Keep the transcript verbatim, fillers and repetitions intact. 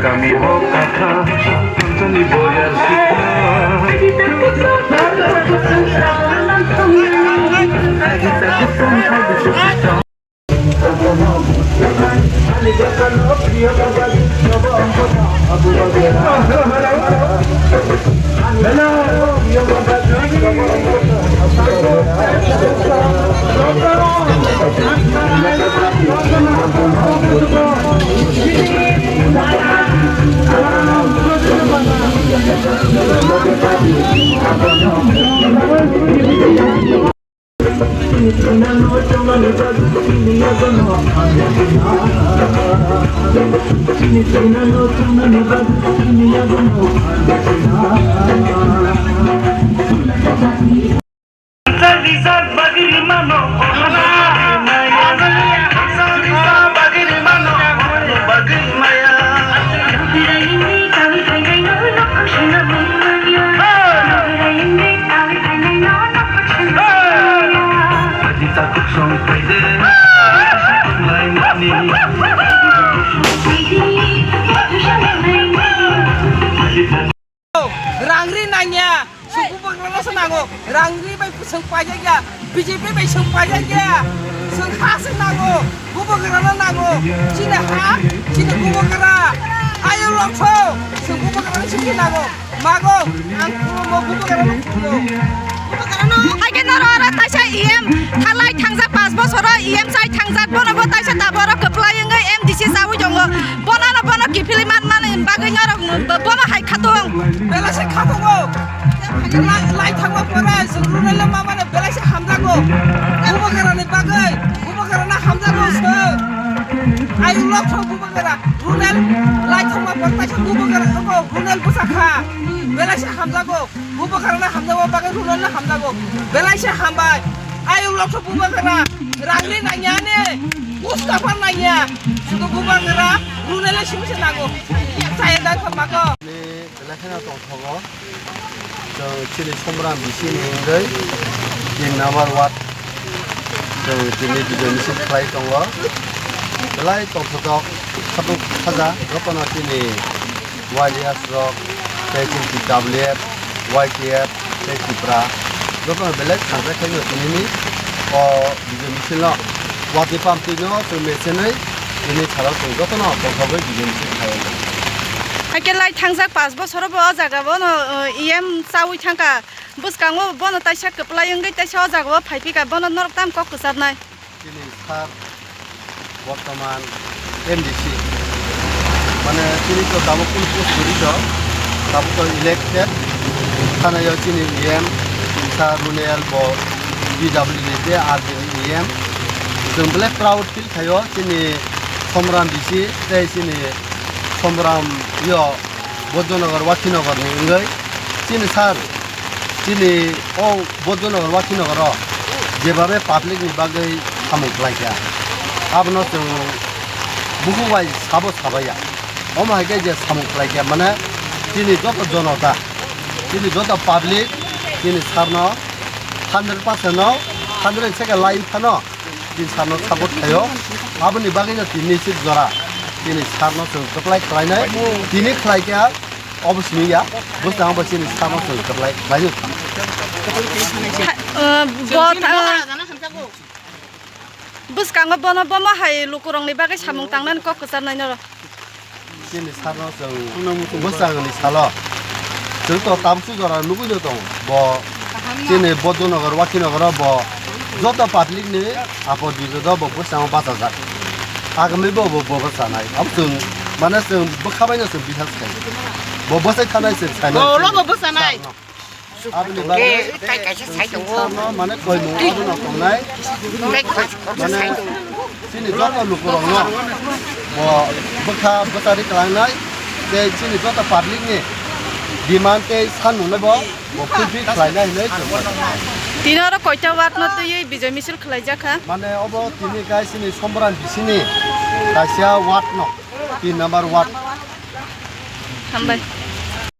Kami ho katha, Kanchanni boyar sikha. Rangri nangya, sung bubagra no se nango. Rangri bai sung paijak ya, B J P bai sung paijak ya. Sung ha se nango, bubagra no nango. Chini ha, chini bubagra. Ayo lokso, sung bubagra no sung nango. Mago, ang khulumo, bubagra no khulumo. Bubagra no. Hai ke noro oro taisa E M thalai thangjak panch bosoro E M chai thangjak, bono bo taisa taboro kwplai wngwi M D C chawi tongo. Bono no bono kiphilwi man mani bagwi norok no bo-, bono hai khatung. Bela se khatungo. Lai, lai thangma pore, sung runelo mamane bela se hamjago. Bubagra ni bagwi, bubagra na hamjago sung. Ayo lokso bubagra. Runel lai thangma pore taisa bubagra, obo runel bwsa kha. Bela se hamjago. Bubagra na hamjago, bagwi runel na hamjago. Bela se hambai. Ayo lokso bubagra. Rangri nangya ne. Uska phan nangya. Sudu bubagra. Runel le simi se nango. Saya dan khamako. Belai kheno tongthogo. Chwng chini Somram B C ni wngwi tin number ward chwng tini bijoy misil khlai tongo. Belai tongthotok khatuk khaja jotono chini Y D S rok tei chini T W F, Y T F tei Tipra jotono belai thansa khaino tinini o bijoy misil no watwi pamtwi no chwng mechenwi tini salo chwng jotono tongthogwi bijoy misil khlai. Hakhe lai thangjak panch bosoro bo o jaga bono, uh, E M chawi thangkha. Bwskango bono taisa kwplai wngwi taisa o jaga o phaiphikha, bono norok tamo kok kwcharnai. Chini sir bortoman M D C, mane chini to tabuk kunu post kwrwi to, tabuk to elected, thanayo chini E M, sir Runel bo P W D tei R D ni E M. Chwng belai proud feel khaio chini Somram B C tei chini Somram yo Bodhanagar, Wakhinagar ni wngwi chini sir, chini o Bodhanagar, Wakhinagar o jebabe public ni bagwi samung khlai kha, abono chwng bukhuk bai sabo sabaiya. Omo hai khe je samung khlai kha, mane chini joto jonota, chini joto public chini sir no hundred percent no hundred second line phano tini sir no support khaio. Aboni bagwi no tini sik jora tini sir no chwng kwplai khlainai. Tini khlai kha obo simi ya, bwskango bo chini sir no chwng kwplai khlainai. Ha, uh, bo tha-, bwskango bono bomo hai lukurokni bagwi samung tangnani kok kwcharnai norok. Chini sir no chwng bwskango ni salo chwng to tabuk jora nugwi no tongo. Bo chini Bodhanagar, Wakhinagar o bo joto public ni apod bipod o bo bwskango bachajak. Agami bo bo bo bwchanai. Abo chwng mane chwng bwkha bai no chwng bihas khai. Bo bwsai thanai chwng sai. Bo ro bo bwchanai. Sir no. Aboni bagwi chwng sir no mane koimung abono tongnai. Mane chini joto lukurokno bo bwkha bwchari klangnai tei chini joto public ni demand tei sanmungno bo bo fulfill khlainai hinwi chwng. Tini oro koita ward no twiwi bijoy misil khlaijak kha? Mane obo tini kai chini Somram B C ni kaisa ward no, tin number ward. Hambai.